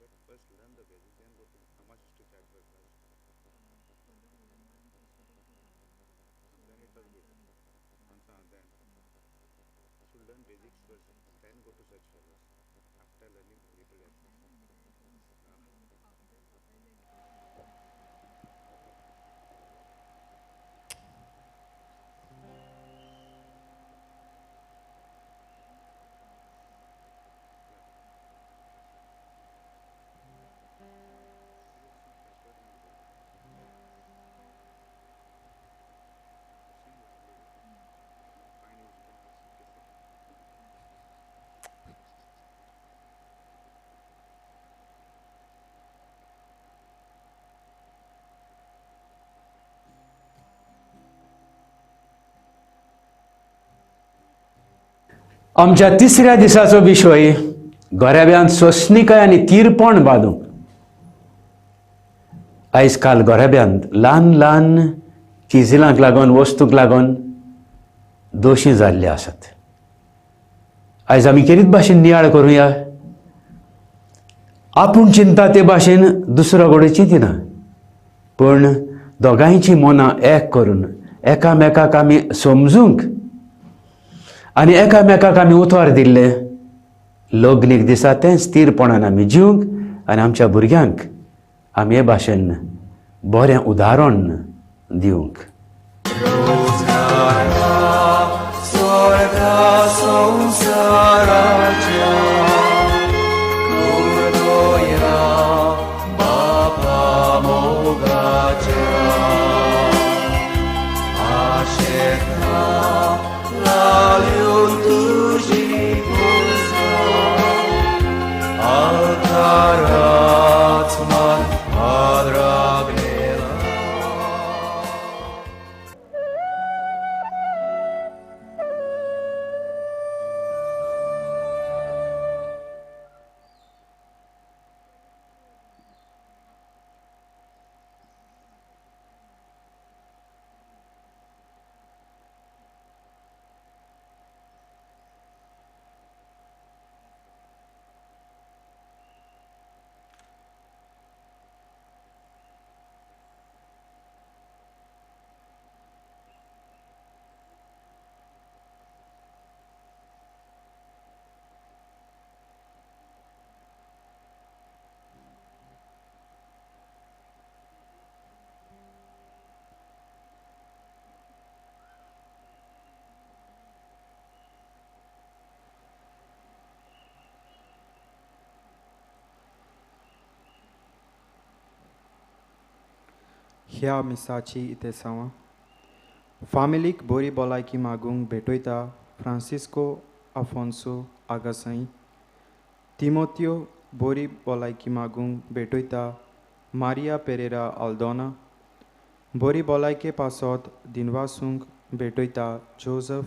But first learn the basics, then go to how much to charge per class. Then it was good. Then should learn basics first, then go to such fellows. After learning little basics. आमच्या तिसऱ्या दिसाचो विशय गोरेब्यांत सोंसणीकाय आनी तीरपण बांदूंक. आयज काल गोरेब्यांत ल्हान ल्हान चिजिलांक लागून, वस्तूंक लागून दोशी जाल्ले आसात. आयज आमी केरीत भाशेन नियाळ करुया. आपूण चिंता ते भाशेन दुसरो कडेन चिंतिना, पूण दोगांयची मनां एक करून एकामेकाक आमी समजूंक आनी एकामेकाक आमी उतर दिल्लें लग्नीक दिसा तें स्थिरपणान आमी जिवंक आनी आमच्या भुरग्यांक आमी हे भाशेन बरें उदाहरण दिवंक. ह्या मिसाची इतेसांवां फामिलीक बोरी भलायकी मागूंक भेटयता फ्रांसिस्को आफोन्सो आगासाई, तिमोतियो बोरी भलायकी मागूंक भेटयता मारिया पेरेरा आल्दोना, बोरी भलायके पासत दिनवासूंक भेटयता जोजफ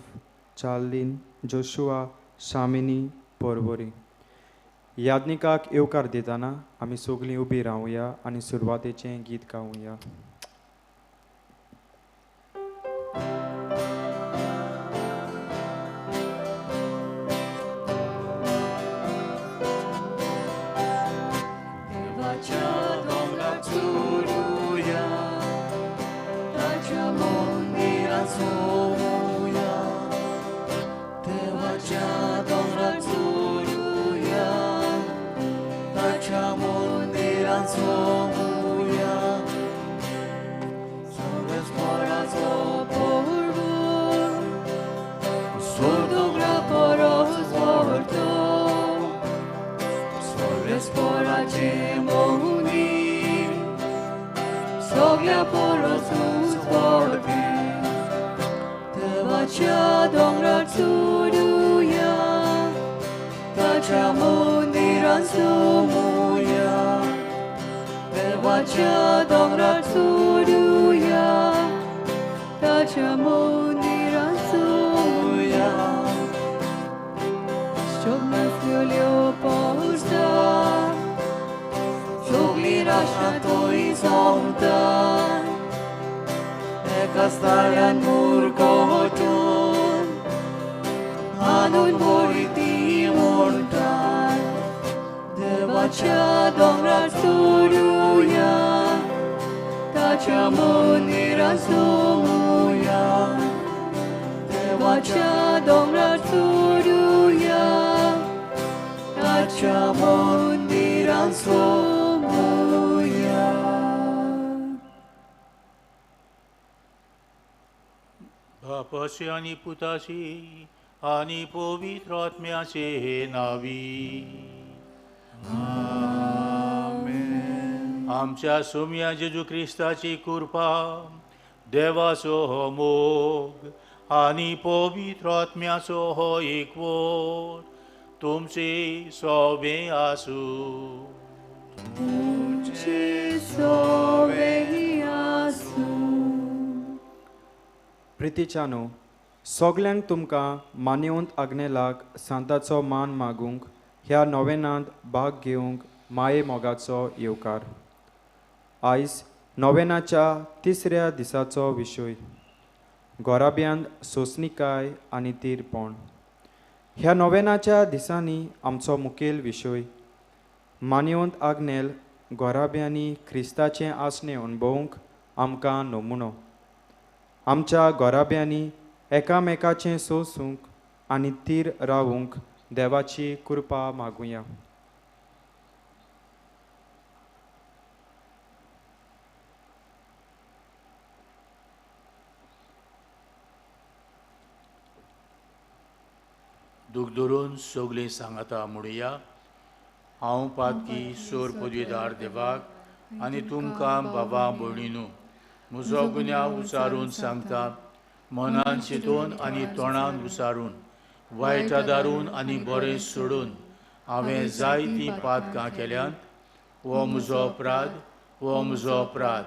चार्लीन जोशुआ शामिनी पोरवरी. यादनिकाक येवकार दितना आमी सगळीं उबी रावया आनी सुरवातेचें गीत गावया. Anun boriti montan, devacha दोंगरार चडुया, ताच्या मंदिरान सोमुया, देवाच्या दोंगरार चडुया, ताच्या मंदिरान सोमुया. बापाचे आनी पुताचे आनी पवित्र आत्म्याचे नावी. आमेन. आमच्या सोम्या जेजू क्रिस्ताची कृपा, देवाचो हो मोग आनी पवित्र आत्म्याचो हो एकवट तुमचे सोबे आसूं. तुमचे सोबे आसूं. प्रितीच्यानो, सगल्यांक तुमकां मान्यवंत आग्नेलाक सांताचो मान मागूंक ह्या नोवेनांत भाग घेवंक माये मोगाचो येवकार. आयज नोवेनाच्या तिसऱ्या दिसाचो विशय गोराब्यांत सोंसणीकाय आनी तीरपण. ह्या नोवेनाच्या दिसांनी आमचो मुखेल विशय मान्यवंत आग्नेल गोराब्यांनी क्रिस्ताचें आसणें अणभवूंक आमकां नमुनो. आमच्या गोराब्यांनी एकामेकाचें सोंसूंक आनी तीर रावूंक देवाची कृपा मागुया. दूख धरून सगळीं सांगाता म्हणुया. हांव पातकी सोर पदवीदार देवाक आनी तुमकां बाबा भयणीनू म्हजो गुन्यांव उचारून सांगता, मनान चिंतून आनी तोंडान उचारून, वायट दारून आनी बरें सोडून हांवें जायतीं पातकां केल्यांत. हो म्हजो अपराध, हो म्हजो अपराध,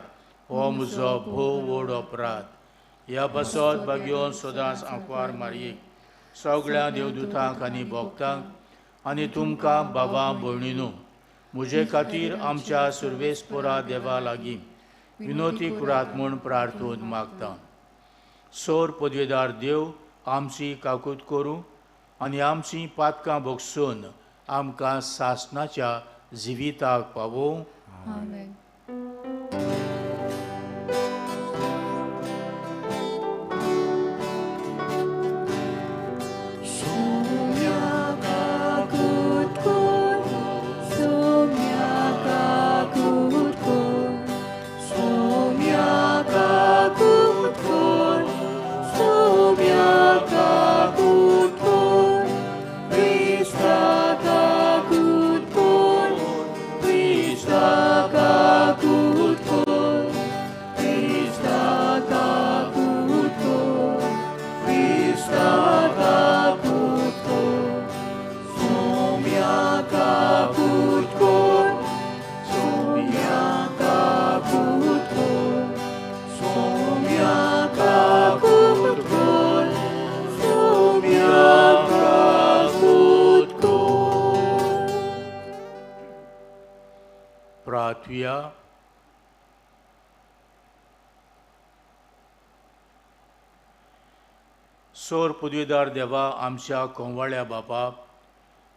हो म्हजो भोव व्हड अपराध. ह्या पासत भाग्योन सदांच आंकवार मारयेक, सगळ्या देवदूतांक आनी भक्तांक आनी तुमकां बाबा भयणीनू म्हजे खातीर आमच्या सुर्वेस्पोरा देवा लागीं विनोती कुरात म्हूण प्रार्थून मागता. सोर पदवेदार देव आमची काकूत करूं आनी आमची पातकां भोगसून आमकां सासणाच्या जिविताक पावोवं. आमेन. सोर पदवीदार देवा आमच्या कोंवाळ्या बापा,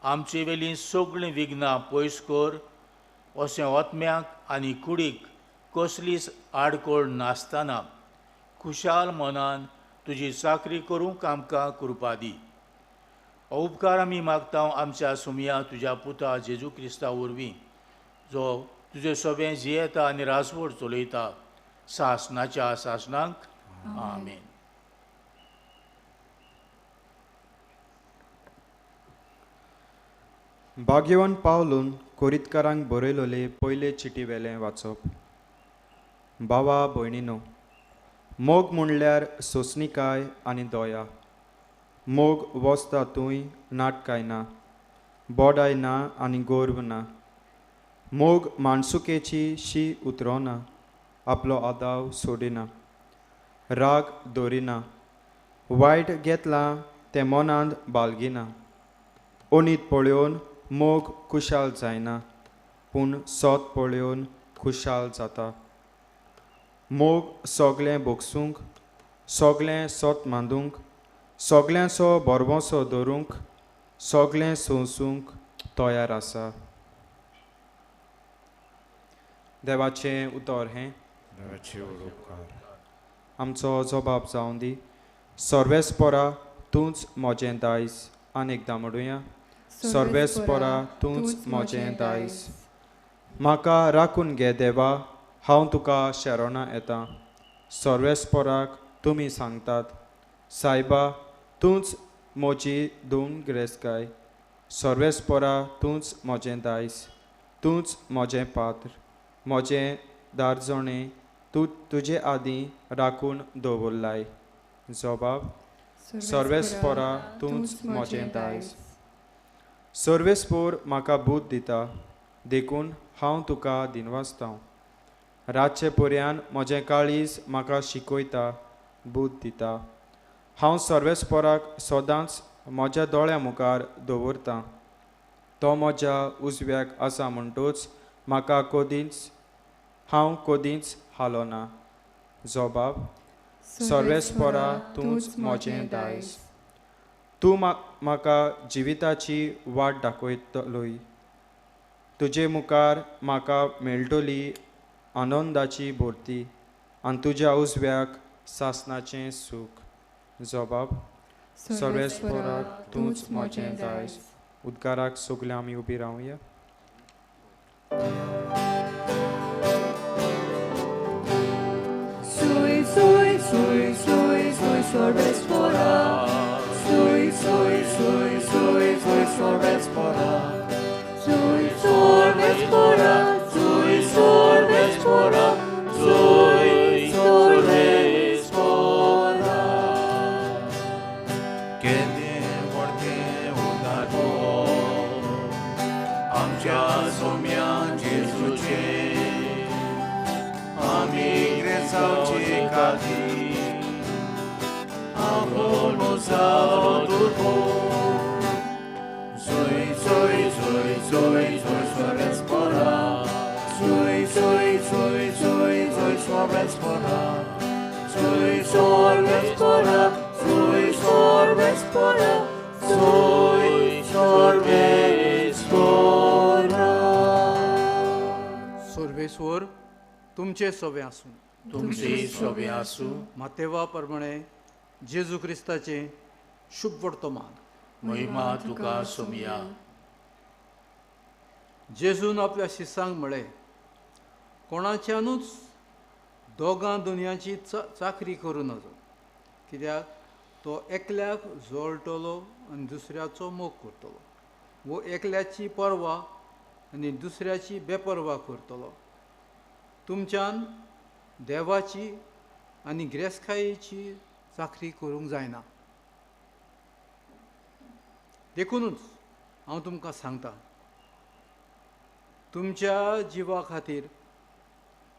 आमचे वेलीं सगळीं विघ्नां पयस कर, अशें आत्म्याक आनी कुडीक कसलीच आडखळ नासतना खुशाल मनान तुजी चाकरी करूंक आमकां कृपा दी. हो उपकार आमी मागता आमच्या सुमया तुज्या पुता जेजू क्रिस्ता वरवीं, जो तुजे सोबें जियेता आनी राजवट चलयता सासणाच्या सासणाक. आमेन. भाग्यवान पावलून कोरितकारांक बरयलोले पयले चिटी वेलें वाचप. बाबा भयणीनो, मोग म्हणल्यार सोंसणीकाय आनी दया. मोग वसता तूंय नाटकाय ना, बोडाय ना आनी गोर्व ना. मोग माणसुकेची शी उतरना, आपलो आदाव सोडिना, राग दवरिना, वायट घेतलां तें मनांत बाळगिना. ओनीत पळोवन मोग खुशाल जायना, पूण सोत पळोवन खुशाल जाता. मोग सगळें भोगसूंक, सगळें सोत मांदूंक, सगळ्यांचो भरवंसो दवरूंक, सगळें सोंसूंक तयार आसा. देवाचें उतर हें। देवाचे उपकार। आमचो जबाब जावन दी। सर्वेस्पोरा तूंच म्हजें दायज। आनी एकदां म्हणुया, सर्वेस्पोरा तूंच म्हजें दायज। म्हाका राखून घे देवा, हांव तुका शरणा येता। सर्वेस्पोराक तुमी सांगतात, सायबा तूंच म्हजी दोन ग्रेसकाय। सर्वेस्पोरा तूंच म्हजें दायज, तूंच म्हजें पात्र, म्हजें दारजणें तूं तुजे आदीं राखून दवरलाय। जबाब, सर्वेस्पोरा तूंच म्हजें दायज। सर्वेस्पोर म्हाका बूद दिता, देखून हांव तुका दिनवासता। रातचे पर्यान म्हजें काळीज म्हाका शिकयता, बूद दिता। हांव सर्वेस्पोराक सदांच म्हज्या दोळ्या मुखार दवरतां। तो म्हज्या उजव्याक आसा म्हणटूच म्हाका कदींच, हांव कदींच हालोना। जबाब, सर्वेस्पोरा तूंच म्हजें दायज। तूं म्हाका जिविताची वाट दाखयतलोय। तुजे मुखार म्हाका मेळटली आनंदाची भरती आनी तुज्या उजव्याक सासणाचें सूख। जबाब, सर्वेस्पोरा तूंच म्हजें दायज। उद्गाराक सगळे आमी उबी रावया। Sui, sui, sui, sui, sui, सर्वेस्पोरा। Sui, sui, sui, sui, sui, सर्वेस्पोरा। Sui, सर्वेस्पोरा, sui, सर्वेस्पोरा, sui, सर्वेस्पोरा। केदें व्हडलें उदार आमच्या सोम्या जेजूचें, आमी ग्रेसावचे खातीर आपूण जालो दुर्बळ। Sui, sui, sui, sui, sui, सर्वेस्पोरा। Sui, sui, sui, sui, sui, सर्वेस्पोरा। Sui, सर्वेस्पोरा, sui, सर्वेस्पोरा, sui, सर्वेस्पोरा। सर्वेस्वर तुमचे सोबें आसूं। तुमचे सोबें आसूं। मातेवा प्रमाणे जेजू क्रिस्ताचें शुभ वर्तमान। महिमा तुका सोमया। जेजून आपल्या शिसांक म्हळें, कोणाच्यानूच दोगां दुनियाची चाकरी करूं नजो, कित्याक तो एकल्याक जोळटलो आनी दुसऱ्याचो मोग करतलो, वो एकल्याची पर्वा आनी दुसऱ्याची बेपर्वा करतलो। तुमच्यान देवाची आनी गिरेस्तकायेची चाकरी करूंक जायना। देखुनूच हांव तुमकां सांगता, तुमच्या जिवा खातीर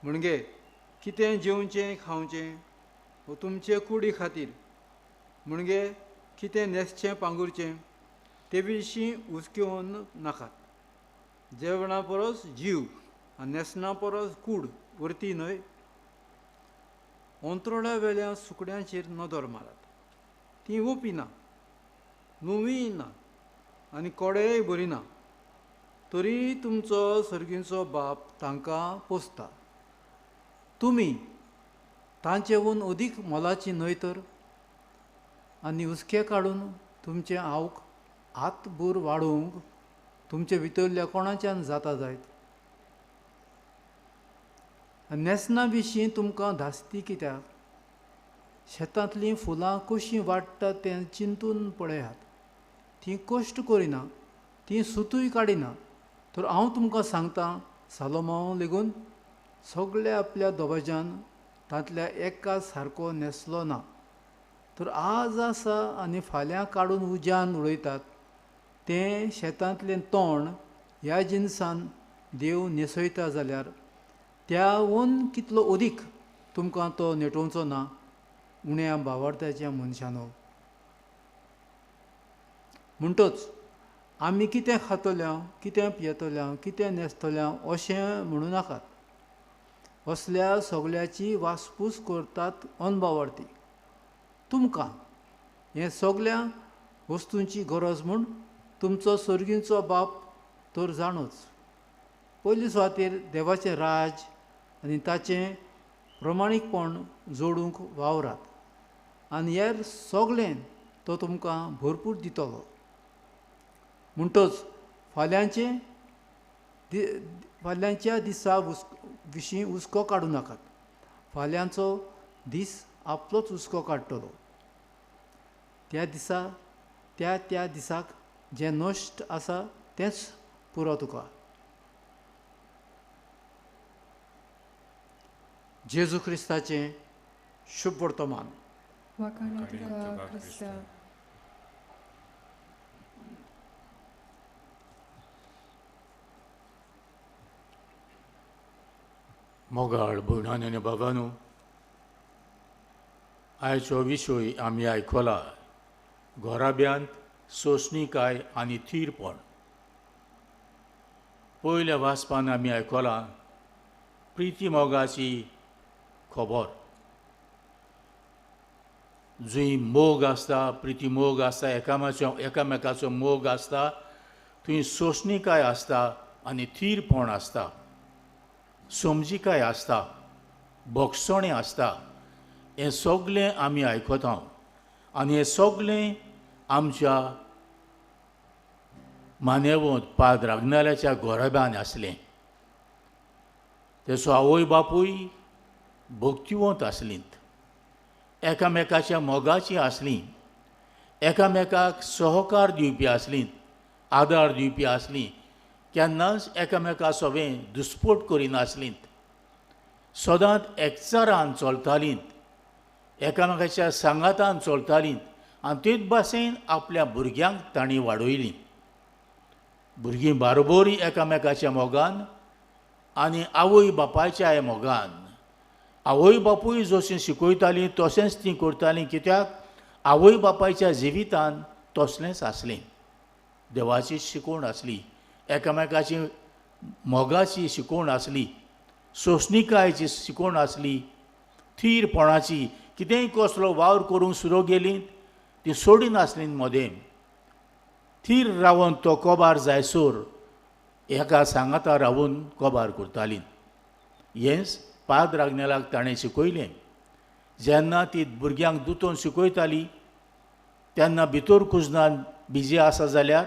म्हणजे कितें जेवचें खावचें, वो तुमचे कुडी खातीर म्हणजे कितें न्हेसचें पांगुरचें ते विशीं हुसकेवन नाकात। जेवणा परस जीव आनी न्हेसणा परस कूड वरती न्हय। अंत्रोळ्या वेल्या सुकड्यांचेर नदर मारात, तीं ओपिना, नुवीय ना आनी कोडेय भरिना, तरी तुमचो सर्गीचो बाप तांकां पोसता। तुमी तांचेहून अदीक मोलाची न्हय तर? आनी हुसके काडून तुमचें आवक हातभर वाडोवंक तुमचे भितरल्या कोणाच्यान जाता जायत? आनी न्हेसणा विशीं तुमकां धास्ती कित्याक? शेतांतलीं फुलां कशीं वाडटात तें चिंतून पळयात। तीं कश्ट करिना, तीं सुतूय काडिना, तर हांव तुमकां सांगता, सालोमांव लेगून सगळ्या आपल्या दबाज्यान तांतल्या एका सारको न्हेसलो ना। तर आज आसा आनी फाल्यां काडून उज्यान उडयतात तें शेतांतलें तण ह्या जिनसान देव न्हेसयता जाल्यार त्याहून कितलो अदीक तुमकां तो नेटोवचो ना, उण्या भावार्थाच्या मनशानो। म्हणटच आमी कितें खातल्या, कितें पियेतल्या, कितें न्हेसतल्या अशें म्हणूं नाकात। असल्या सगळ्याची वासपूस करतात अनभावार्थी। तुमकां हें सगळ्या वस्तूंची गरज म्हूण तुमचो सर्गींचो बाप तर जाणूच। पयले सुवातेर देवाचें राज आनी ताचें प्रमाणीकपण जोडूंक वावरात आनी हेर सगळें तो तुमकां भरपूर दितलो. म्हणटच फाल्यांच्या दिसा विशीं हुस्को काडूं नाकात. फाल्यांचो दीस आपलोच हुस्को काडटलो. त्या दिसा त्या त्या दिसाक जें नश्ट आसा तेंच पुरो तुका. जेजू क्रिस्ताचें शुभ वर्तमान. मोगाळ भयणांनी आनी बाबांनो, आयचो विशय आमी आयकला, घराब्यांत सोंसणीकाय आनी थीरपण. पयल्या वाचपान आमी आयकलां प्रिती मोगाची खबर. जंय मोग आसता, प्रिती मोग आसता, एकामेकाचो मोग आसता, थंय सोंसणीकाय आसता आनी थीरपण आसता, समजिकाय आसता, भोगसणें आसता. हें सगळें आमी आयकता आनी हें सगळें आमच्या मानेवंत पाद्र आग्नेलाच्या घराब्यान आसलें. तेचो आवय बापूय भक्तिवंत आसलीं, एकामेकाच्या मोगाचीं आसलीं, एकामेकाक सहकार दिवपी आसलीं, आदार दिवपी आसलीं, केन्नाच एकामेका सोबें दुस्पोट करिनासलीं, सदांच एकचारान चलतालीं, एकामेकाच्या सांगातान चलतालीं आनी तेच भाशेन आपल्या भुरग्यांक तांणी वाडयलीं. भुरगीं बारोबरी एकामेकाच्या मोगान आनी आवय बापायच्या मोगान. आवय बापूय जशें शिकयतालीं तशेंच तीं करतालीं, कित्याक आवय बापायच्या जिवितान तसलेंच आसलें. देवाची शिकवण आसली, एकामेकाची मोगाची शिकवण आसली, सोंसणीकायेची शिकवण आसली, थीरपणाची. कितेंय कसलो वावर करूंक सुरू गेलीं ती सोडिनासलीं मदें, थीर रावन तो कोबार जायसर एका सांगाता रावून कोबार करतालीं. हेंच पाद्र आग्नेलाक ताणें शिकयलें. जेन्ना ती भुरग्यांक दुतोन शिकयताली तेन्ना भितर कुजनान बिजी आसा जाल्यार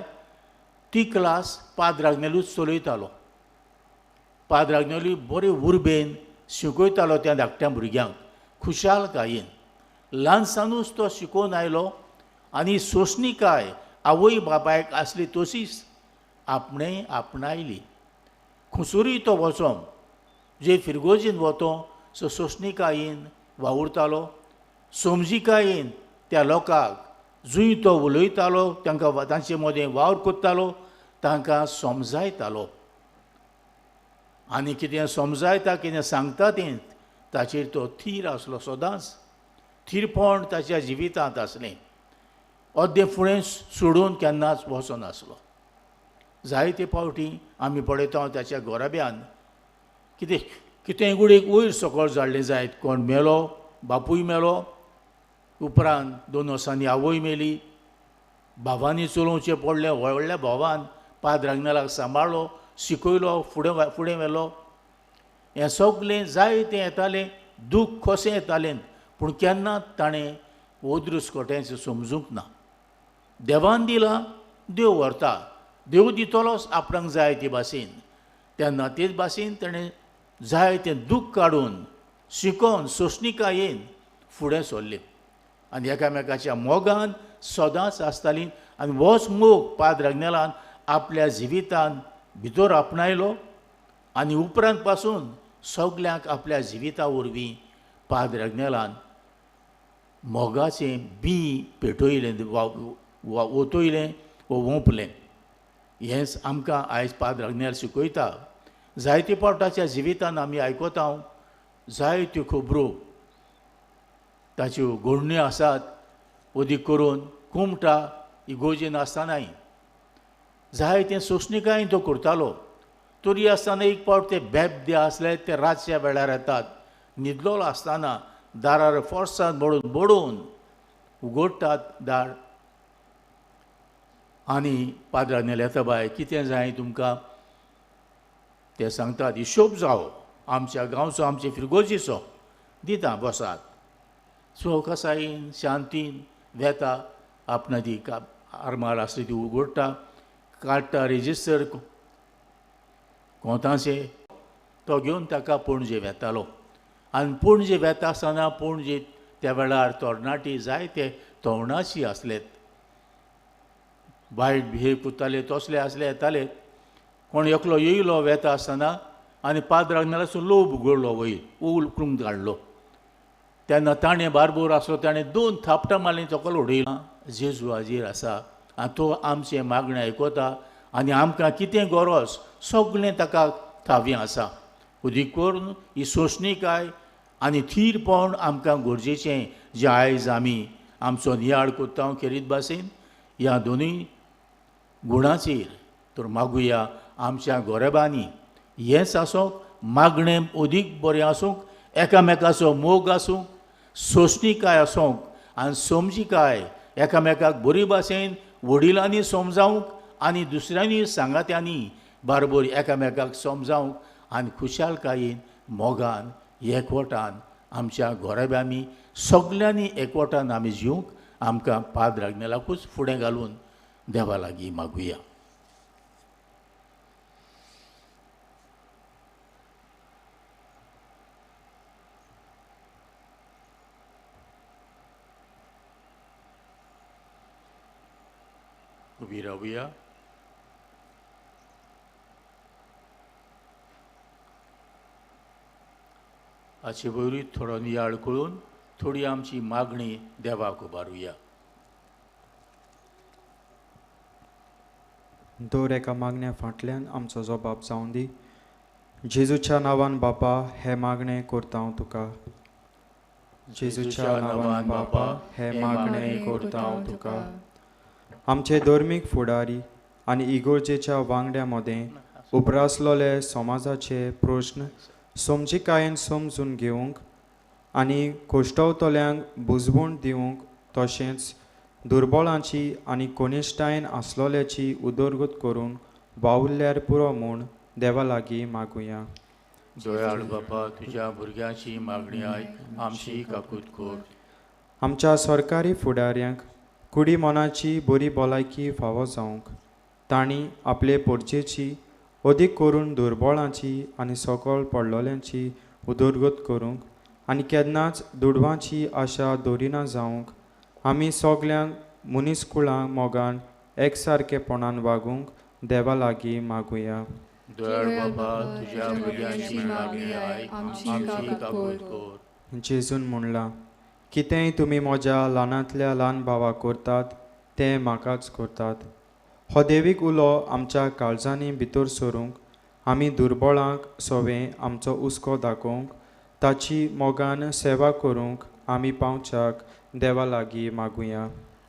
ती क्लास पाद्र आग्नेलूच चलयतालो. पाद्र आग्नेलूय बरे उर्बेन शिकयतालो त्या धाकट्या भुरग्यांक खुशालकायेन. ल्हानसानूच तो शिकोवन आयलो आनी सोंसणीकाय आवय बापायक आसली तशीच आपणें आपणायली. खुसुरूय तो वचों जे फिरगोजीन वतो सो सोंसणीकायेन वावुरतालो, समजिकायेन त्या लोकांक जंय तो उलयतालो तांकां तांचे मदें वावर करतालो, तांकां समजायतालो आनी कितें समजायता कितें सांगता तें ताचेर तो थीर आसलो. सदांच थीरपण ताच्या जिवितांत आसलें. अर्दें फुडें सोडून केन्नाच वचनासलो. जायते फावटी आमी पळयता ताच्या घराब्यान कितें कितें गुडेक वयर सकयल जाल्लें जायत, कोण मेलो, बापूय मेलो, उपरांत 2 वर्सांनी आवय मेली, भावांनी चलोवचें पडलें. व्हडल्या भावान पाद्र आग्नेलाक सांबाळ्ळो, शिकयलो, फुडें फुडें व्हेलो. हें सगळें जायतें येतालें, दूख कशें येतालें, पूण केन्ना ताणें ओद्रूस कोट्यांचें समजूंक ना. देवान दिलां, देव व्हरता, देव दितलोच आपणाक जाय ते भाशेन. तेन्ना तेच भाशेन ताणें जाय तें दूख काडून शिकोवन सोंसणीकायेन फुडें सरलें आनी एकामेकाच्या मोगान सदांच आसतालीं. आनी होच मोग पाद्र आग्नेलान आपल्या जिवितान भितर आपणायलो आनी उपरांत पासून सगल्यांक आपल्या जिविता वरवीं पाद्र आग्नेलान मोगाचें बी पेटयलें, ओतयलें वो ओंपलें. हेंच आमकां आयज पाद्र आग्नेल शिकयता. जायते फावटाच्या जिवितान आमी आयकता जायत्यो खबरो, ताच्यो घडण्यो आसात. अदीक करून कुमटा इगोजेन आसतनाय जायतें सोंसणीकायेन तो करतालो. तरी आसतना एक फावट ते बेबदे आसले, ते रातच्या वेळार येतात, न्हिदलोलो आसतना दारार फोर्सान बडोवन बडोवन उगडटात दार आनी पाद्र आग्नेल येता, बाय कितें जाय तुमकां? ते सांगतात, हिशोब जावो, आमच्या गांवचो, आमचे फिरगोजीचो दिता बसात. सो कसायेन शांतीन वेता, आपणा ती आरमार आसली ती उगडटा, काडटा रेजिस्टर कोंतांचे, तो घेवन ताका पणजे वेतालो. आनी पणजे वेता आसतना पणजे त्या वेळार तरणाटी जायते तोवणाची आसलेत, वायट बिहेव करताले, तसले आसले येताले. कोण एकलो येयलो वेता आसतना आनी पाद्राक नाल्यार लोब उगडलो, वयर उकलून काडलो. तेन्ना ताणें बारबोर आसलो, ताणें 2 थापटां मारलीं, तोकलो उडयला. जेजू हाजीर आसा आनी तो आमचें मागणें आयकता आनी आमकां कितें गरज सगळें ताका थावें आसा. उदीक करून ही सोंसणीकाय आनी थीरपण आमकां गरजेचें, जें आयज आमी आमचो नियाळ करता खेरीत भाशेन ह्या दोनूय गुणाचेर. तर मागुया आमच्या गोरेबांनी हेंच आसूंक, मागणें अदीक बरें आसूंक, एकामेकाचो मोग आसूंक, सोंसणीकाय आसूंक आनी समजिकाय, एकामेकाक बरी भाशेन वडिलांनी समजावंक आनी दुसऱ्यांनी सांगात्यांनी बारबर एकामेकाक समजावंक आनी खुशालकायेन मोगान एकवटान आमच्या गोरेब्यांनी सगल्यांनी एकवटान आमी जिवंक आमकां पाद्र आग्नेलाकूच फुडें घालून देवा लागीं मागुया. उबी रावया. हाचे वयरूय थोडो नियाळ करून थोडी आमची मागणी देवाक उबारुया. दर एका मागण्या फाटल्यान आमचो जबाब जावं दी. जेजूच्या नांवान बापा हे मागणें करता हांव तुका. जेजूच्या नांवान बापा हे मागणें करता हांव तुका. आमचे धर्मीक फुडारी आनी इगोर्जेच्या वांगड्या मदें उप्रासलोले समाजाचे प्रश्न समजिकायेन समजून घेवंक आनी कोश्टवतल्यांक बुजवण दिवंक, तशेंच दुर्बळांची आनी कनिश्ठायेन आसलोल्याची उदरगत करून वावुरल्यार पुरो म्हूण देवा लागीं मागुया. दयाळ बापा, तुज्या भुरग्यांची मागणी आयक, आमची काकूत कर. आमच्या सरकारी फुडाऱ्यांक कुडी मनाची बरी भलायकी फावो जावंक, तांणी आपले पोरचेची अदीक करून दुर्बळांची आनी सकल पडलोल्यांची उदरगत करूंक आनी केन्नाच दुडवांची आशा दवरिना जावंक, आमी सगल्यांक मनीसकुळां मोगान एकसारकेपणान वागूंक देवा लागीं मागुया. दयाळ बाबा, तुज्या भुरग्यांची मागणी आयक, आमची काकूत कर. जेजून म्हणलां, कितेंय तुमी म्हज्या ल्हानांतल्या ल्हान भावाक करतात तें म्हाकाच करतात. हो देवीक उलो आमच्या काळजांनी भितर सरूंक, आमी दुर्बळांक सोवें आमचो हुस्को दाखोवंक, ताची मोगान सेवा करूंक आमी पावच्याक देवा लागीं मागुया.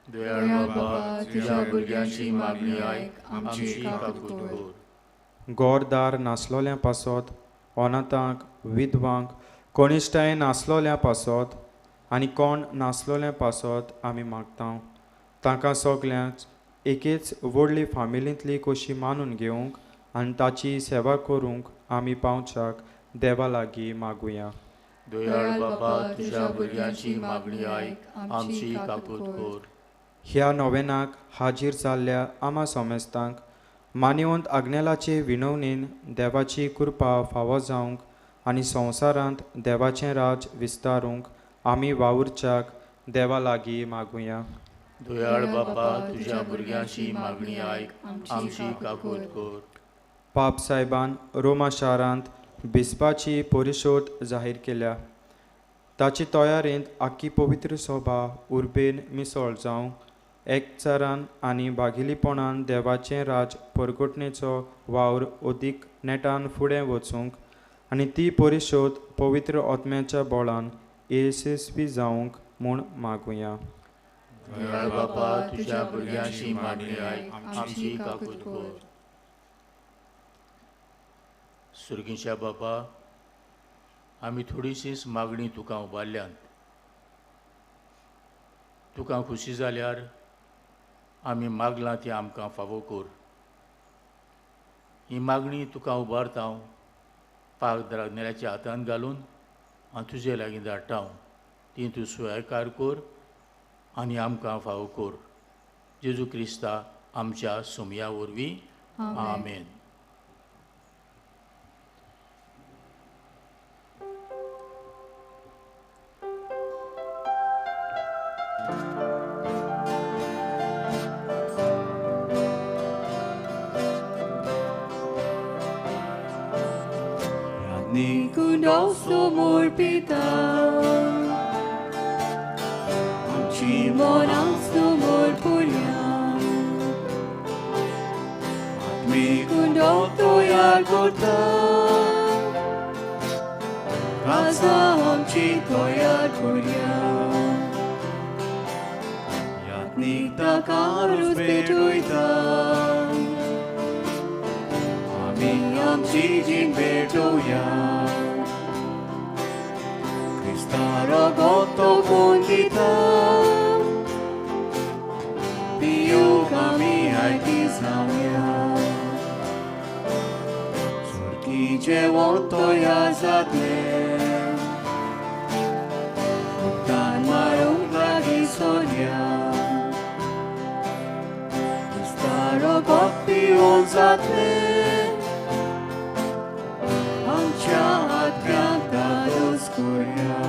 दयाळ बाबा, तुज्या भुरग्यांची मागणी आयक, आमची काकूत कर. घरदार नासलोल्या पासत, अनाथांक, विधवांक, कनिश्ठायेन नासलोल्या पासत आनी कोण नासलोल्या पासत आमी मागता. तांकां सगल्यांक एकेच व्हडली फामिलींतली कशी मानून घेवंक आनी ताची सेवा करूंक आमी पावच्याक देवा लागीं मागुया. दयाळ बाबा, तुज्या भुरग्यांची मागणी आयक, आमची काकूत कर. ह्या नोवेनाक हाजीर जाल्ल्या आमा समेस्तांक मान्यवंत आग्नेलाचे विनवणेन देवाची कृपा फावो जावंक आनी संवसारांत देवाचें राज विस्तारूंक आमी वावुरच्याक देवा लागीं मागुया. दयाळ बाबा, तुज्या भुरग्यांची मागणी आयक, आमची काकूत कर. पाप साहेबान रोमा शारांत बिस्पाची परिशोध जाहीर केल्या. ताची तयारेंत आख्खी पवित्र सभा उर्बेन मिसळ जावंक एकचारान आनी भागिलीपणान देवाचें राज परगटणेचो वावर अदीक नेटान फुडें वचूंक आनी ती परिशोध पवित्र आत्म्याच्या बळान येसस्वी जावंक म्हूण मागुया. दयाळ बाबा, तुज्या भुरग्यांची मागणी आयक, आमची काकूत कर. सुर्गीच्या बाबा, आमी थोडीशीच मागणी तुका उबारल्यात. तुका खुशी जाल्यार आमी मागलां ती आमकां फावो कर. ही मागणी तुका उबारता हांव पाक द्रागनेल्याच्या हातान घालून हांव तुजे लागीं धाडटा. ती तूं स्वीकार कर आनी आमकां फावो कर. जेजू क्रिस्ता आमच्या सोमया वरवीं. आमेन. Nostro pita, आमची मनां समोर पुरया, आत्मीक तयार करता, काळजां आमची तयार करया, यात्नीक ताका रोज भेटयता, आमी आमची जीण भेटोवया. Rogoto kundita, piu kami aiti zamia. Surkice wonto yazate, tan marung lagi sonia. Sta rogot piu zate, amcha atganta doskuria.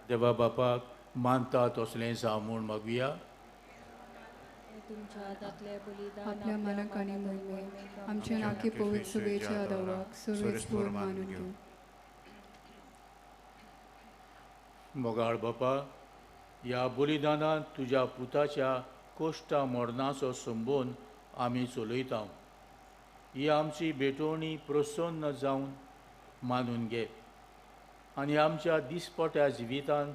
देवा बापाक मानता तसलें जावं म्हूण मागुया. आपल्या मनाक आनी मोहिमेक आमच्या नाकी पवित्र सुबेच्या देवाक सुरवेस्पोर मानून घेवं. मोगाळ बापा, ह्या बलिदानांत तुज्या पुताच्या कोश्टा मरणाचो संबंद आमी चलयता. ही आमची भेटवणी प्रसन्न जावन मानून घे आनी आमच्या दिसपट्या जिवितांत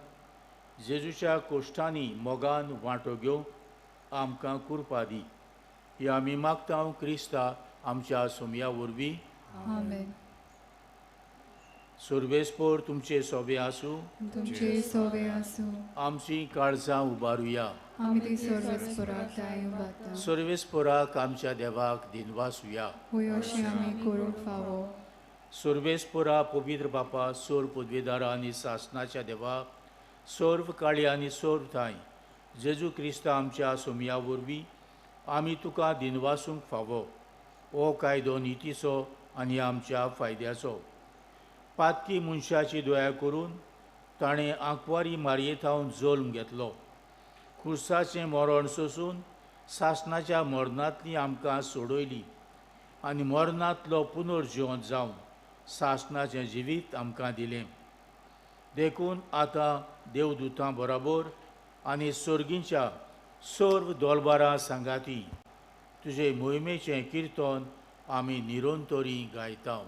जेजूच्या कोश्टांनी मोगान वांटो घेवंक आमकां कृपा दी. ही आमी मागता क्रिस्ता आमच्या सोमया वरवीं. आमेन. सुर्वेस्पोर तुमचे सोबे आसूं. तुमचे सोबे आसूं. आमची काळजां उबारुया. आमी ती सर्वेस्पोराक दाय उबारता. सर्वेस्पोराक आमच्या देवाक दिनवासुया. होय अशें आमी करूंक फावो. सर्वेस्पोरा पवित्र बापा, सोर पदवेदारा आनी सासनाच्या देवा, सर्व काळी आनी सर्व ठांय जेजू क्रिस्ता आमच्या सोमया वरवीं आमी तुका दिनवासूंक फावो. हो कायदो नितीचो आनी आमच्या फायद्याचो. पातकी मनशाची दया करून ताणें आंकवारी मारये थावन जल्म घेतलो. खुर्साचें मरण सोसून सासनाच्या मरणांतली आमकां सोडयली आनी मरणांतलो पुनर्जिवन जावन सासनाचें जिवीत आमकां दिलें. देखून आतां देवदूतां बराबर आनी सर्गींच्या सर्व दोलबारां सांगाती तुजे मोहिमेचें किर्तन आमी निरंतरी गायता.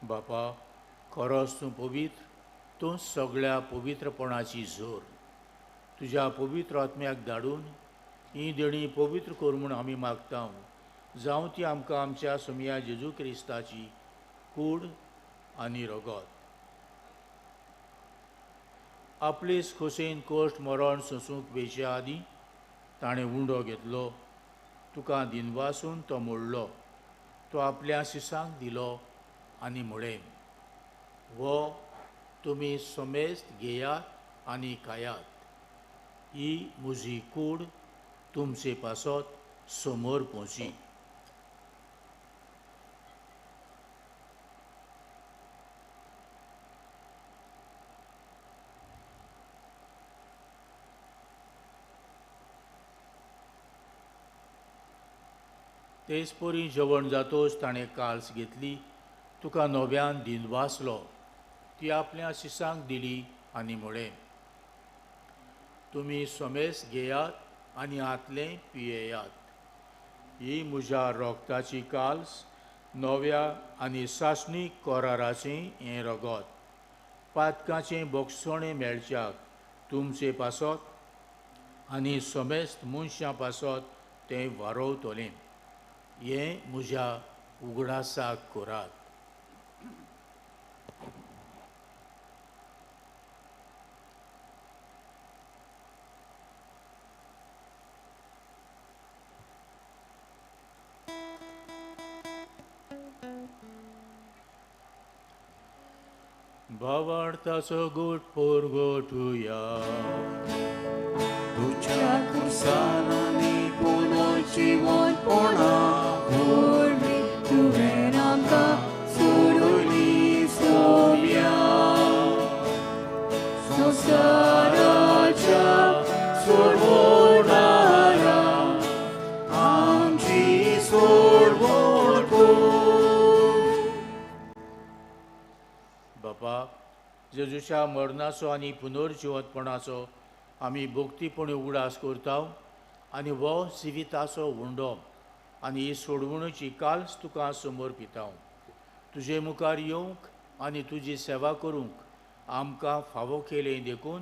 बापा, खरोच तूं पवित्र, तूं सगळ्या पवित्रपणाची जोर. तुज्या पवित्र आत्म्याक धाडून ही देणी पवित्र कर म्हूण आमी मागता. जावं ती आमकां आमच्या सोमया जेजू क्रिस्ताची कूड आनी रगत. आपलेच खोशेन कोश्ट मरण सोंसूंक वेच्या आदीं ताणें उंडो घेतलो, तुका दिनवासून तो मोडलो, तो आपल्या शिसांक दिलो आनी म्हळें, हो तुमी समेस्त घेयात आनी खायात, ही म्हजी कूड तुमचे पासत समोर पोंची। तेच परी जेवण जातोच ताणें काल्स घेतली, तुका नव्यान दिनवासलो, ती आपल्या शिसांक दिली आनी म्हळें, तुमी समेस्त घेयात आनी हातलें पियेयात, ही म्हज्या रोगताची काल्स नव्या आनी सासणीक कराराचें हें रगत, पातकाचें बोगसणें मेळच्याक तुमचे पासत आनी समेस्त मनशां पासत तें वारोवतलें, हें म्हज्या उगडासाक करात। भावार्थाचो गोट पोरगोटुया, तुज्या खुर्सारांनी पुनर्जिवंतपणा वरवीं तुवें आमकां सोडयली सोम्या, संवसाराच्या सोडवणारा आमची सोडवण कर। बापा, जेजूच्या मरणाचो आनी पुनर्जिवंतपणाचो आमी भक्तीपणी उगडास करता आनी हो जिविताचो उंडो आनी ही सोडवणुची काल्स तुका समर्पिता। तुजे मुखार येवंक आनी तुजी सेवा करूंक आमकां फावो केलें देखून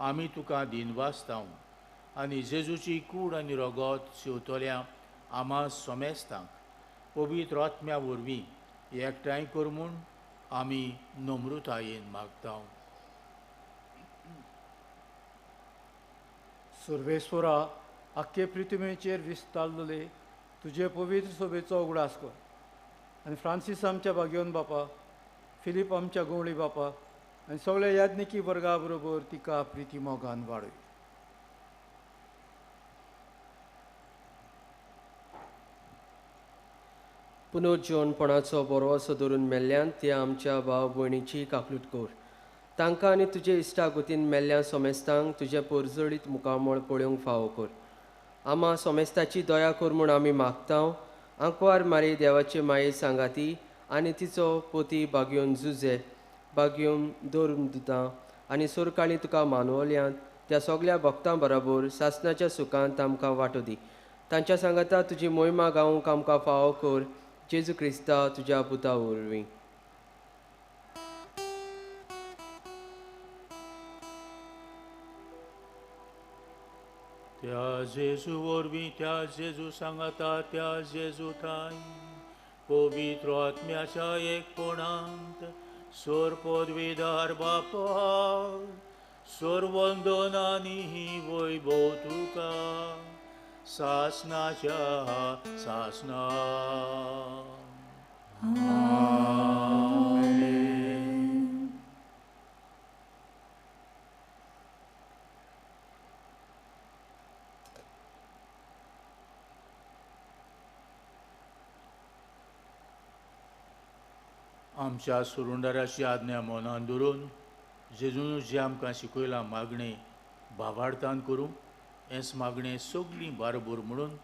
आमी तुका दिनवासता आनी जेजूची कूड आनी रगत शिंवतल्या आमा समेस्तांक पवित्र आत्म्या वरवीं एकठांय कर म्हूण आमी नम्रतायेन मागता। सर्वेस्वरा, आख्खे पृथ्वीचेर विस्तारलेले तुजे पवित्र सोबेचो उगडास कर आनी फ्रांसीस आमच्या भाग्योन बापा, फिलीप आमच्या गवळी बापा आनी सगळ्या याज्ञिकी वर्गा बरोबर तिका प्रिती मोगान वाडय। पुनर्जिवनपणाचो बरोसो धरून मेल्ल्यान त्या आमच्या भाव भयणीची काकलूट कर, तांकां आनी तुजे इश्टागतीन मेल्ल्या सोमेस्तांक तुजें परजळीत मुखामळ पळोवंक फावो कर। आमा सोमेस्ताची दया कर म्हूण आमी मागता। आंकवार मारी देवाचे माये सांगाती आनी तिचो पोती बागयोवन जुजे बागयोवन दवरून दिता आनी सोरकाळी तुका मानवल्यांत त्या सगल्या भक्तां बराबर सासणाच्या सुखांत आमकां वांटो दी। तांच्या सांगाता तुजी मोहिमा गावंक आमकां फावो कर, जेजू क्रिस्ता तुज्या पुता वरवीं। त्या जेजू वरवीं, त्या जेजू सांगाता, त्या जेजू ठांय पवित्र आत्म्याच्या एकपणांत सोर पदवीदार बापा सोरवंदनानी वैभव तुका सासनाच्या सासना। आमच्या सुरुंडाराची आज्ञा मनान धरून जेजून जें आमकां शिकयलां मागणें भावार्थान करूं, हेंच मागणें सगळीं बारोबर म्हणून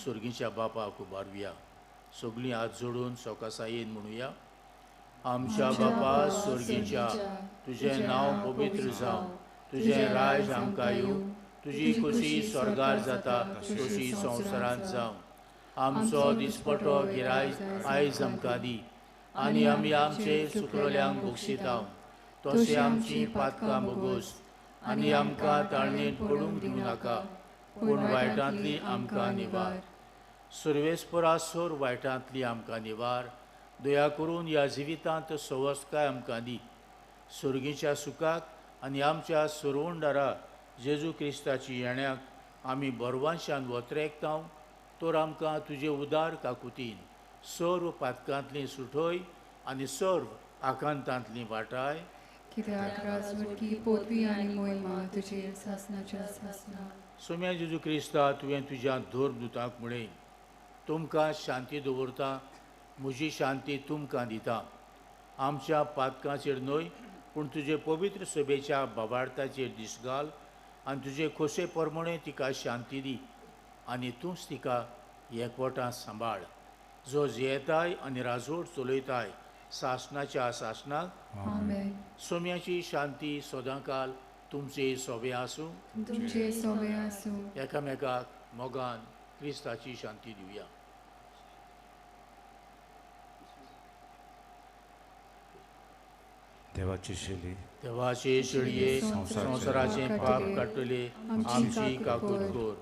सुर्गीच्या बापाक उबारुया। सगळीं हात जोडून सकासायेन म्हणुया, आमच्या बापा सुर्गीच्या, तुजें नांव पवित्र जावं, तुजें राज आमकां येवं, तुजी खोशी स्वर्गार जाता तशी संवसारांत जावं। आमचो दिसपटो गिरायक आयज आमकां दी आनी आमी आमचे चुकलोल्यांक बक्षिता तशें आमची पातकां भोगोस आनी आमकां ताळणेंत पडूंक दिवं नाका, पूण वायटांतली आमकां निवार। सर्वेस्परा सोर वायटांतली आमकां निवार, दया करून ह्या जिवितांत सवस्काय आमकां दी, सुर्गीच्या सुखाक आनी आमच्या सुरवंडारा जेजू क्रिस्ताची येण्याक आमी बरवांशान वत्रेकतांव तर आमकां तुजे उदार काकुतीन सर्व पातकांतली सुठय आनी सर्व आकांतांतली वाटाय. कित्याक राजवटकी पोतवी आनी मोहिमा तुजेर सासनाच्या सासना. सोम्या जेजू क्रिस्ता, तुवें तुज्या धर्मदूतांक म्हळें, तुमकां शांती दवरता, म्हजी शांती तुमकां दिता. आमच्या पातकांचेर न्हय पूण तुजे पवित्र सभेच्या बाबार्थाचेर दीस घाल आनी तुजे खोशे प्रमाणे तिका शांती दी आनी तूंच तिका एकवटां सांबाळ, जो जियेताय आनी राजवट चलयताय सासनाच्या सासनाक. आमेन. सोम्याची शांती सदांकाल तुमचे सोबे आसूं. तुमचे सोबे आसूं. एकामेकाक मोगान क्रिस्ताची शांती दिवया. देवाची शेली, देवाचे शेळये संवसाराचें पाप काडटले आमची काकूट कर.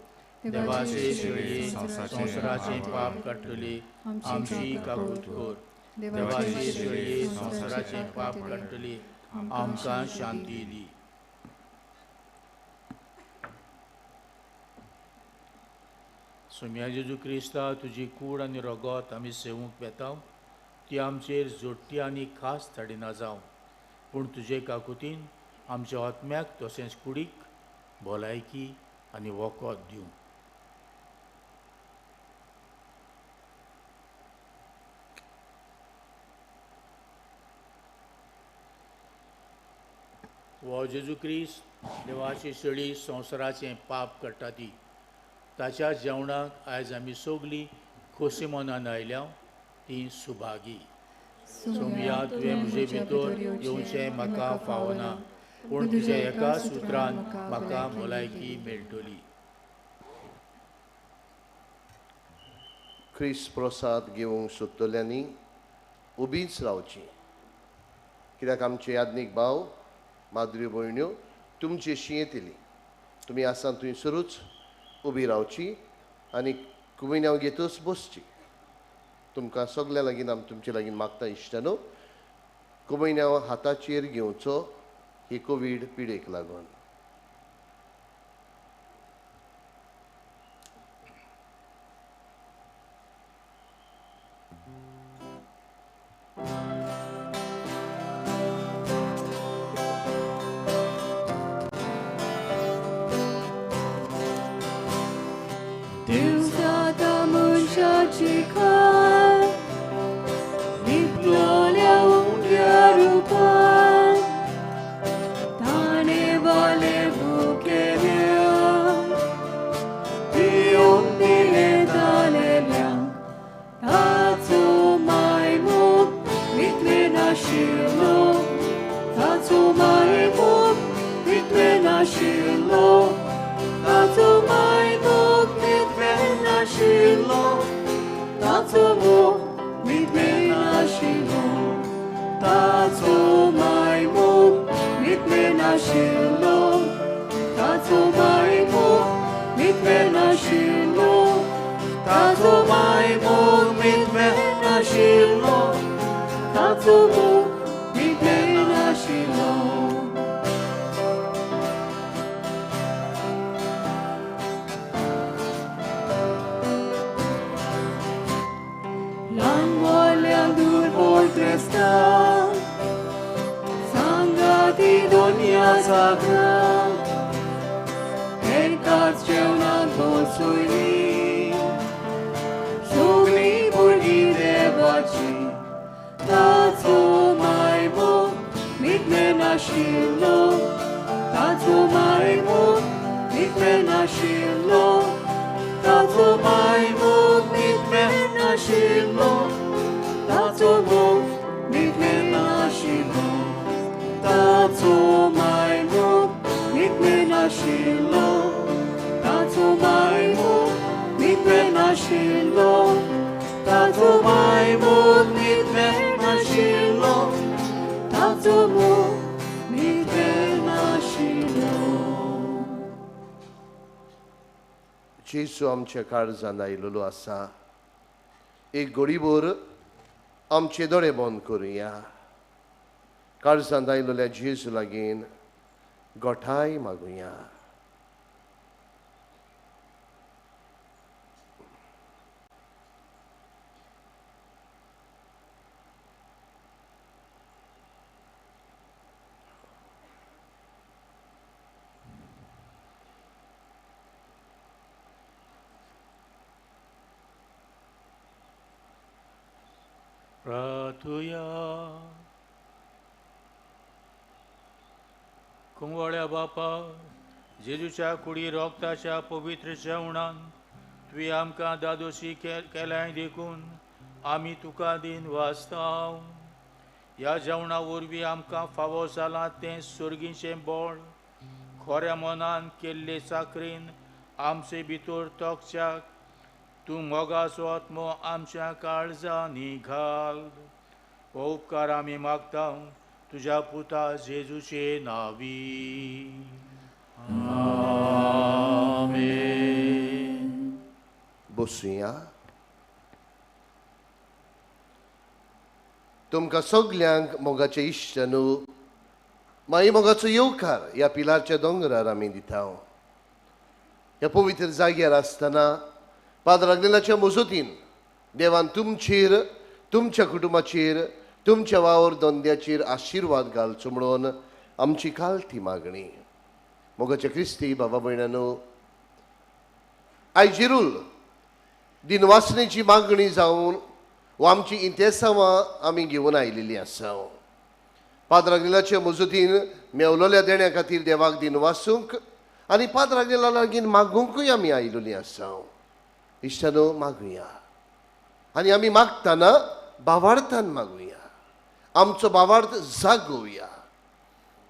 देवाचे शेळये संवसाराचें पाप काडटले आमची काकूट कर. देवाचे शेळये संवसाराचें पाप काडटले आमकां शांती दी. सोम्या जेजू क्रिस्ता, तुजी कूड आनी रगत आमी सेवूंक वेता ती आमचेर जोडटी आनी खास धाडिना जावं, पूण तुजे काकुतीन आमच्या आत्म्याक तशेंच कुडीक भलायकी आनी वखद दिवं. हो जेजू क्रिस्त देवाची शेळी संवसाराचें पाप काडटा ती, ताच्या जेवणाक आयज आमी सगलीं खोशी मनान आयल्या ती सुभागी. सोमया, तुवें म्हजे भितर येवचें म्हाका फावना, पूण तुज्या एका सुत्रान म्हाका भलायकी मेळटली. क्रिस्त प्रसाद घेवंक सोदतल्यांनी उबीच रावची, कित्याक आमचे याज्ञीक भाव माद्री भयण्यो तुमचे शी येतली. तुमी आसा थंयसरूच उबी रावची आनी कुमिन्यांव घेतच बसची. तुमकां सगल्या लागीं आमी तुमचे लागीं मागता इश्टानो, कुमिन्यांव हाताचेर घेवचो ही कोवीड पिडेक लागून. जेजू आमच्या काळजान आयिल्लो आसा. एक घडीभर आमचे दोळे बंद करुया. काळजान आयिल्ल्या जेजू लागीं गोठाय मागुया. प्रार्थुया. कुंवळ्या बापा, जेजूच्या कुडी रोगताच्या पवित्र जेवणान तुवें आमकां दादोशी केल्याय देखून आमी तुका दिन वाचता. ह्या जेवणा वरवीं आमकां फावो जालां तें सर्गीचें बळ खऱ्या मनान केल्ले चाकरीन आमचे भितर तोखच्याक तूं मोगाचो आत्मो आमच्या काळजांनी घाल. हो उपकार आमी मागता तुज्या पुता जेजूचे नांवी. आमेन. बसुया. तुमकां सगल्यांक मोगाचे इश्ट न्हू माई मोगाचो येवकार ह्या पिलारच्या दोंगरार आमी दिता. ह्या पवित्र जाग्यार आसतना पाद्र आग्नेलाच्या मजतीन देवान तुमचेर, तुमच्या कुटुंबाचेर, तुमच्या वावर धंद्याचेर आशिर्वाद घालचो म्हणून आमची कालती मागणी. मोगाच्या क्रिस्ती बाबा भयणानो, आयज जेरूल दिनवासनेची मागणी जावन वा आमची इंतेसांवां आमी घेवन आयिल्लीं आसा. पाद्र आग्नेलाच्या मजतीन मेवलोल्या देण्या खातीर देवाक दिनवासूंक आनी पाद्र आग्नेला लागीं मागुंकूय आमी आयिल्लीं आसा. इश्टानो, मागुया आनी आमी मागतना भावार्थान मागुया, आमचो भावार्थ जागोवया.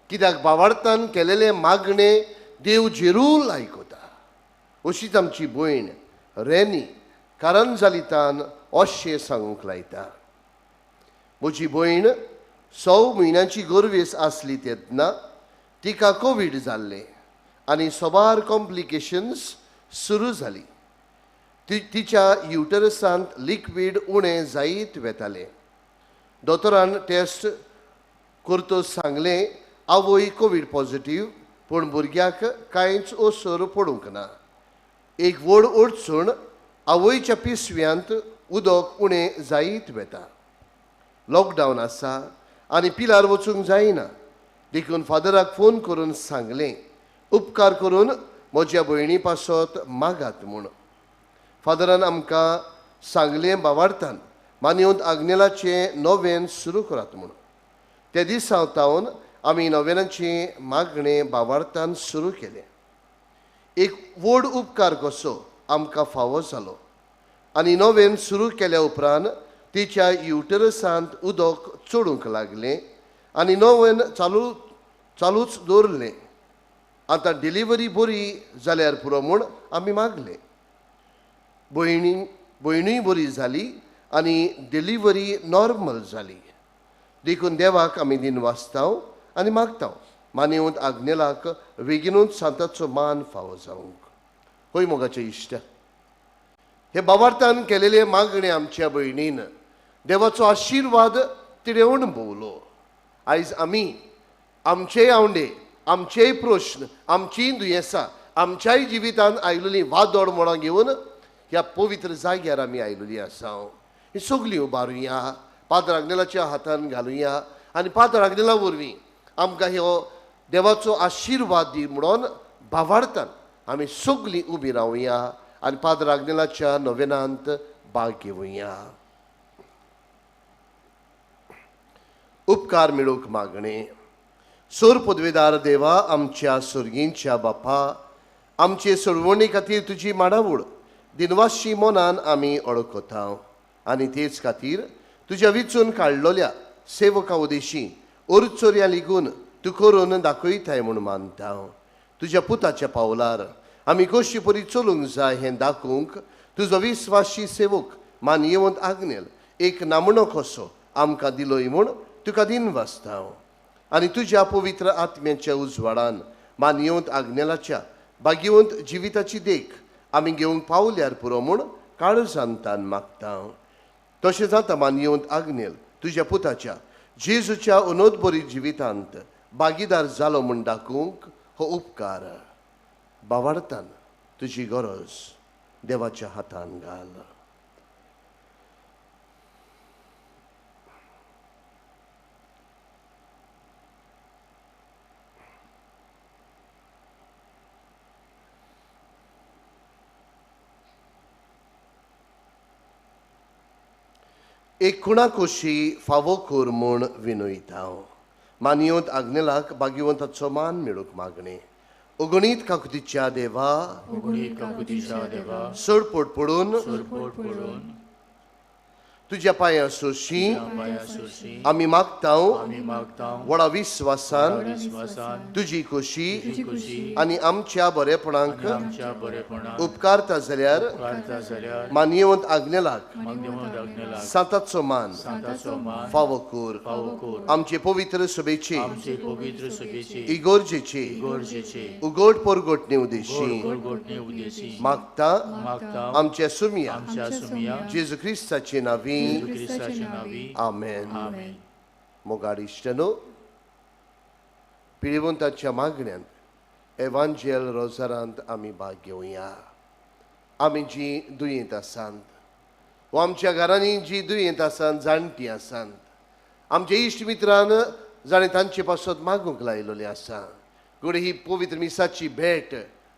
कित्याक भावार्थान केलेलें मागणें देव जेरूल आयकता. अशीच आमची भयण रेनी कारंजालितान अशें सांगूंक लायता. म्हजी भयण 6 म्हयन्यांची गर्वेस आसली तेन्ना तिका कोवीड जाल्लें आनी सोबार कॉम्प्लिकेशन्स सुरू जाली. तिच्या युटरसांत लिक्वीड उणें जायत वेतालें. दोतोरान टेस्ट करतच सांगलें आवय कोवीड पॉझिटीव, पूण भुरग्याक कांयच असर पडूंक ना. एक व्हड अडचण, आवयच्या पिसव्यांत उदक उणें जायत वेता. लॉकडावन आसा आनी पिलार वचूंक जायना, देखून फादराक फोन करून सांगलें उपकार करून म्हज्या भयणी पासत मागात म्हूण. फादरान आमकां सांगलें भावार्थान मानयेवंत आग्नेलाचें नोवेन सुरू करात म्हूण. ते दिसा तावन आमी नोवेनाचें मागणें भावार्थान सुरू केलें. एक व्हड उपकार कसो आमकां फावो जालो आनी नोवेन सुरू केल्या उपरांत तिच्या युटरसांत उदक चडूंक लागलें आनी नोवेन चालूच दवरलें. आतां डिलिव्हरी बरी जाल्यार पुरो म्हूण आमी मागलें. भयणूय बरी जाली आनी डिलिव्हरी नॉर्मल जाली. देखून देवाक आमी दिन वाचता आनी मागता मानयेवंत आग्नेलाक बेगीनूच सांताचो मान फावो जावंक. होय मोगाचे इश्ट, हे भावार्थान केलेले मागणे आमच्या भयणीन देवाचो आशिर्वाद तिणें भोवलो. आयज आमी आमचेय आवंडे, आमचेय प्रश्न, आमचीय दुयेंसां, आमच्याय जिवितांत आयिल्लीं वादोड मोडां घेवन ह्या पवित्र जाग्यार आमी आयिल्लीं आसा. ही सगळीं उबारुया, पाद्र आग्नेलाच्या हातान घालुया आनी पाद्र आग्नेला वरवीं आमकां ह्यो देवाचो आशिर्वाद दी म्हणून भावार्थान आमी सगळीं उबी रावया आनी पाद्र आग्नेलाच्या नोवेनांत भाग घेवया. उपकार मेळूंक मागणें. सोर पदवेदार देवा, आमच्या सर्गींच्या बापा, आमचे सोडवणी खातीर तुजी माडावूड दिनवाशी मनान आमी ओळखता आनी तेच खातीर तुज्या विचून काडलोल्या सेवका उदेशी ओरचोरया लिगून तूं करून दाखयताय म्हूण मानता. तुज्या पुताच्या पावलार आमी कशी परी चलूंक जाय हें दाखोवंक तुजो विस्वाशी सेवक मानयेवंत आग्नेल एक नामणो कसो आमकां दिलोय म्हूण तुका दिन वाचता. आनी तुज्या पवित्र आत्म्याच्या उजवाडान मानयेवंत आग्नेलाच्या भाग्यवंत जिविताची देख आमी घेवंक पावल्यार पुरो म्हूण काळजांतान मागता. तशें जाता मानयेवंत आग्नेल तुज्या पुताच्या जेजूच्या अनोदबरी जिवितांत भागीदार जालो म्हूण दाखोवंक हो उपकार बावार्थान तुजी गरज देवाच्या हातान घाल. एक खुणाकोशी फावो कर म्हूण विनयता हांव. मानयवंत आग्नेलाक भाग्यवंताचो मान मेळूंक मागणें. अगणीत काकुतीच्या देवा, चड पडून तुज्या पांया सोशी आमी मागता व्हडा विस्वासान तुजी खोशी आनी आमच्या बरेपणाक उपकारता जाल्यार मानयवंत आग्नेलाक सांताचो मान फावो कर. आमचे पवित्र सभेचे इगोर्जेचे उगड परगटणे उदेशी मागता आमच्या सुमिया जेजू क्रिस्ताचे नांवी. आमेन. मोगाळ इश्टांनो, पिळवंताच्या मागण्यांत एवांजेल रोजारांत आमी भाग घेवया. आमी जी दुयेंत आसात वा आमच्या घरांनी जी दुयेंत आसात, जाणटी आसात, आमच्या इश्ट मित्रान जाणें तांचे पासत मागूंक लायलेली आसा, घडये ही पवित्र मिसाची भेट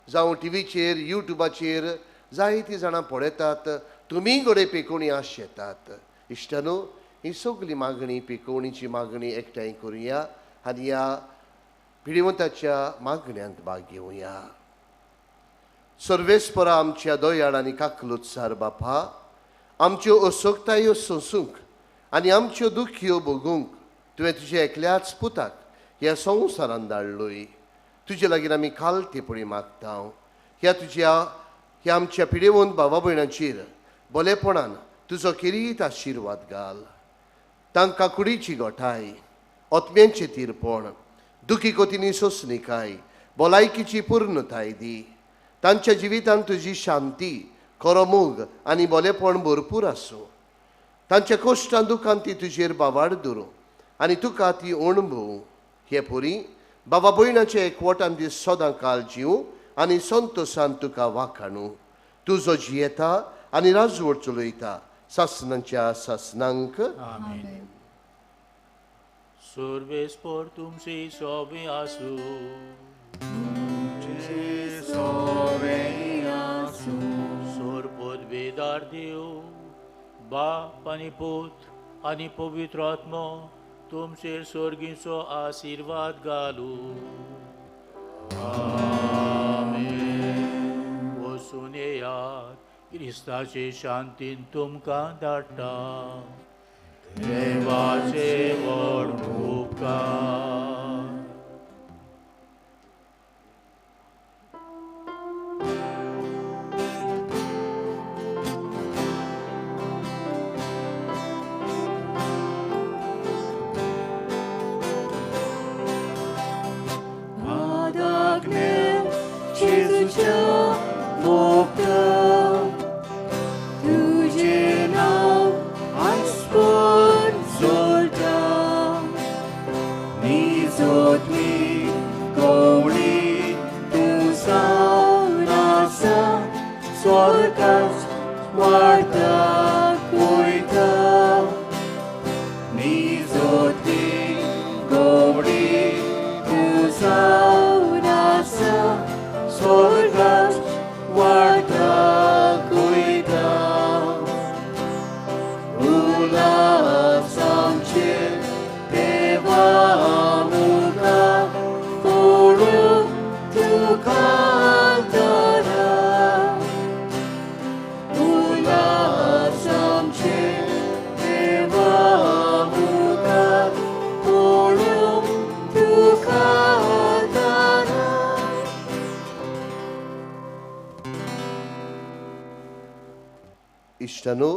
जावं टिवीचेर युट्यूबाचेर जायतीं जाणां पळयतात, तुमी घडये पेकोवणी आशेतात. इश्टांनो, ही सगळी मागणी पेकोवणीची मागणी एकठांय करुया आनी ह्या पिडिवंताच्या मागण्यांत भाग घेवया. सर्वेस्परा आमच्या दयाळ आनी काकलुत्सार बापा, आमच्यो असोकतायो सोंसूंक आनी आमच्यो दुखयो भोगूंक तुवें तुज्या एकल्याच पुताक ह्या संवसारान धाडलोय. तुजे लागीं आमी खालतेपणी मागता. ह्या तुज्या ह्या आमच्या पिडेवंत भावा भयणांचेर बरेपणान तुजो खेरीत आशिर्वाद घाल. तांकां कुडीची गोठाय, आत्म्यांचें तिरपण, दुखी कोतींनी सोंसणीकाय, भलायकीची पूर्णताय दी. तांच्या जिवितांत तुजी शांती, खरो मोग आनी बरेपण भरपूर आसूं. तांच्या कश्टान दुखान ती तुजेर बावाड धरूं आनी तुका ती अणभवूं. हे पुरी बाबा भयणाचे एकवटान ती सदां काल जीव आनी संतोशान तुका वाखाणू. तुजो जियेता आनी राजवट चलयता सासनांच्या सासनांक. आमेन. सर्वेस्पर तुमचे सोबे आसूं. सोर पदवेदार देव बाप आनी पूत आनी पवित्र आत्मो तुमचेर स्वर्गीचो आशिर्वाद घालूं. आमेन. वचून येयात, क्रिस्ताचे शांतीन तुमकां धाडटा. देवाचे व्हड उपकार. तुझे नाव आस्पद जोडटा, निजोतली कोवळी तूं जावन आसा, स्वर्गाक वाडटा वयता. निजोतली कोवळी तूं जावन आसा, स्वर्गाक वाडटा वयता. उल्हास आमचे देवा मुखार पडूंक तुका दारा. उल्हास आमचे देवा मुखार पडूंक तुका दारा. इश्टांनो,